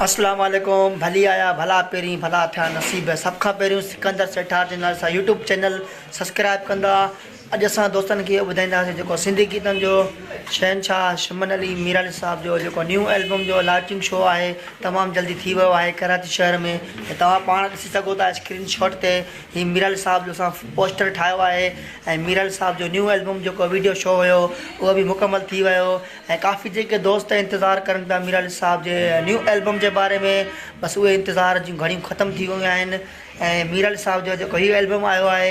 اسلام عليڪم ڀلي آيا ڀلا پهرين ڀلا ٿيا نصيب سڀ کان پهريون سڪندر سيٺار جي نالي سان يوٽيوب چينل سبسڪرائب ڪندا اڄ اسان دوستن کي اهو ٻڌائينداسين جيڪو سنڌي گيتن جو شهنشاهه شمن علي ميرالي صاحب جو جيڪو نيو البم جو لانچنگ شو آهي تمام جلدي ٿي ويو آهي ڪراچي شهر ۾ توهان پاڻ ڏسي سگهو ٿا اسڪرين شاٽ تي هي ميرالي صاحب جو اسان پوسٽر ٺاهيو آهي ۽ ميرالي صاحب جو نيو البم جيڪو ويڊيو شو هيو اهو به مڪمل ٿي ويو ۽ ڪافي جيڪي دوست انتظار ڪرن پيا مير علي صاحب جي نيو البم جي باري ۾ بس اهي انتظار جون گهڙيون ختم ٿي ويون آهن ۽ مير علي صاحب جو جيڪو هي البم آيو آهي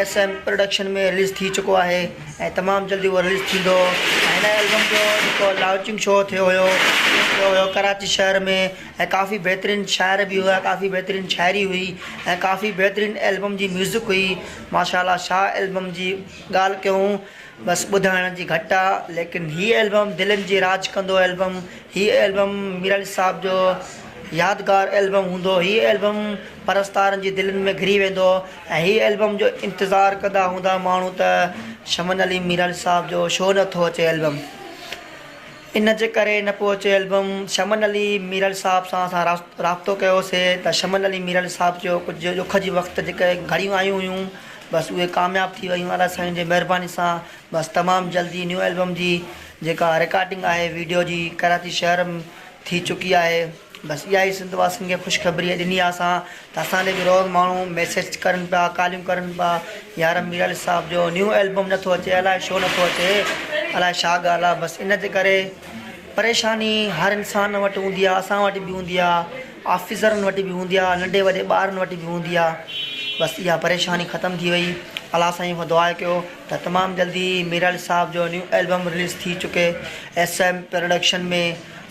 ايس ايم پروڊڪشن ۾ رليز ٿي چڪو آهي ۽ تمام جلدي اهو رليز ٿيندو ۽ هن البم جو جيڪو لانچنگ شو ٿيو هيو ٿيو هيو ڪراچي شهر ۾ ۽ ڪافي بهترين شاعر به هيا ڪافي بهترين شاعري هئي ۽ ڪافي بهترين البم جي ميوزڪ هئي ماشاء الله شاهه البم جي ڳالهه ڪيون بس ٻڌائڻ جي گهٽ آ ليڪن هي البم دلين جي راڄ ڪندو البم هي البم ميرعلي صاحب جو يادگار البم هوندو هي البم پرستارن جي دلين ۾ گهري ويندو ۽ هي البم جو انتظار ڪندا هوندا ماڻهو ته شمن علي ميرعلي صاحب جو شو نه ٿو اچي البم ان جي ڪري نه پيو اچي البم شمن علي ميرعلي صاحب سان اسان رابطو ڪيو سي ته شمن علي ميرعلي صاحب چيو ڪجهه ڏک جي وقت جيڪي گهڙيون آيون هيون بس اهي ڪامياب ٿي ويون الله سائين جي مهرباني سان بس تمام جلدي نيو البم جي جيڪا رڪارڊنگ آهي ويڊيو جي ڪراچي شهر م ٿي چڪي آهي بس اها ئي سنڌ واسين کي خوشخبري ڏني آ اسان ته اسان ڏي به روز ماڻهو ميسيج ڪرن پيا ڪاليون ڪرن پيا يار مير علي صاحب جو نيو البم نٿو اچي الائي ڇو نٿو اچي الائي ڇا ڳالهه آ بس ان جي ڪري پريشاني هر انسان وٽ هوندي آ اسان وٽ به هوندي آ آفيسرن وٽ به هوندي آ ننڍي وڏي ٻارن وٽ به هوندي آ بس اها پريشاني ختم ٿي وئي الله سائين کان دعا ڪيو ته تمام جلدي مير علي صاحب جو نيو البم رليز ٿي چڪي ايس ايم پروڊڪشن ۾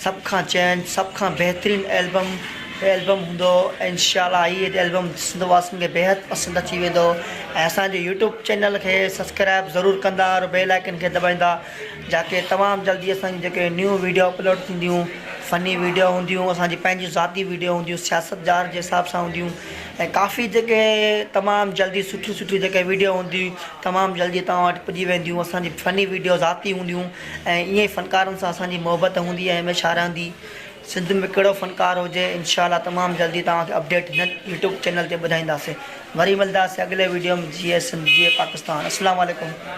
سڀ کان چينج سڀ کان بهترين البم البم هوندو انشاء الله هي البم سنڌ واسين کي بيحد پسند اچي ويندو ۽ اسان جي يوٽيوب چينل کي سبسڪرائب ضرور ڪندا اور بيل آئيڪن کي دٻائيندا جاڪي تمام جلدي اسان جون جيڪي نيو ويڊيو اپلوڊ ٿينديون فني ويڊيو هونديون اسان جي پنهنجي ذاتي ويڊيو هونديون سياست جار جي حساب سان هونديون ۽ ڪافي جيڪي تمام جلدي سٺيون سٺيون جيڪي ويڊيو هونديون تمام جلدي توهان وٽ پڄي وينديون اسان جي فني ويڊيو ذاتي هونديون ۽ ائين ئي فنڪارن سان اسان جي محبت هوندي ۽ هميشه رهندي سنڌ ۾ ڪهڙو فنڪار هجي انشاء الله تمام جلدي توهان کي اپڊيٽ هن يوٽيوب چينل تي ٻڌائينداسين وري ملداسين اڳلي ويڊيو ۾ جيئي سنڌ جيئي پاڪستان اسلام عليڪم.